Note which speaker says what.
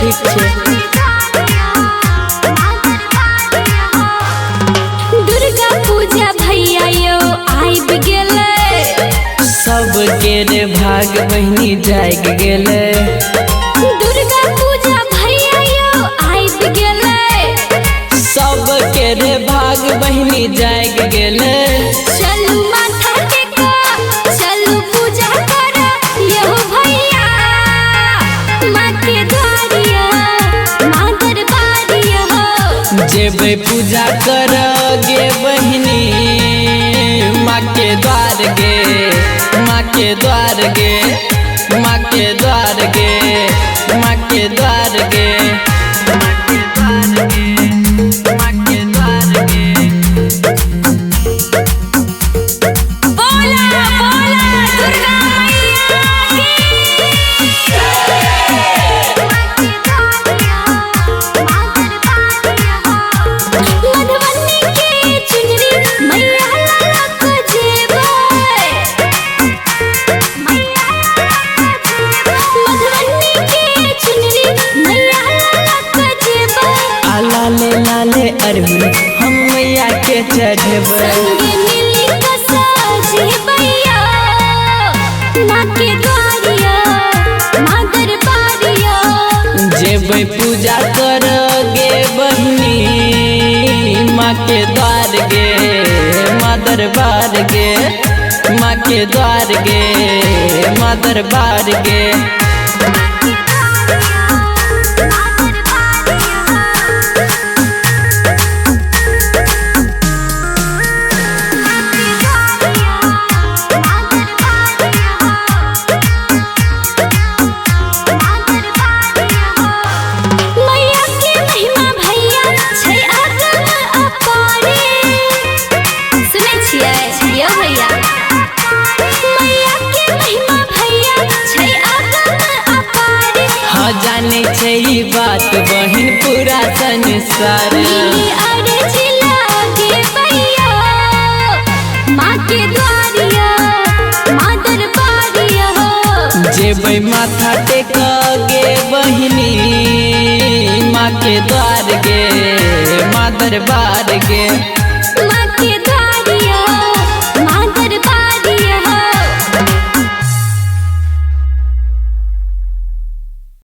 Speaker 1: ठीक छै।
Speaker 2: दुर्गा पूजा भैया यो आबि गेलै,
Speaker 1: सबके रे भाग बहिनी जाग गेलै।
Speaker 2: दुर्गा पूजा भैया यो आबि गेलै,
Speaker 1: सबके रे भाग बहिनी जाग गेलै।
Speaker 2: चलू माथा टेको, चलू पूजा कर यो भैया, माँ के द्वारिया, माँ दरबारिया।
Speaker 1: जेबै पूजा कर गे बहिनी, माँ के द्वार गे, माँ के द्वार गे, माँ के द्वार गे, माँ के द्वार गे, माँ के द्वार गे, माँ के द्वार गे।
Speaker 2: बोला बोला दुर्गा मैया की। मधुबनी के चुनरी मैया लाल जेबै, मधुबनी के चुनरी मैया लाल जेबै।
Speaker 1: आ लाले लाले अरहुल हम मैया के चढ़ेबै।
Speaker 2: संगे मिली के सजेबैया, माँ के द्वारिया, माँ दरबारिया।
Speaker 1: जेबै पूजा कर गे बहिनी, माँ के द्वार गे, माँ दरबार गे, माँ के द्वार गे, माँ दरबार गे।
Speaker 2: मैया के महिमा भैया छै अगम अपारे। सुनै छियै यौ भैया, मैया के महिमा भैया छै अगम अपारे।
Speaker 1: हाँ जाने छै ई बात बहिन पूरा संसार।
Speaker 2: मिली अर्जी लागे भैया, माँ के द्वारिया, माँ दरबारिया।
Speaker 1: जेबै माथा टेक गे बहिनी, माँ के द्वार गे, माँ दरबार गे।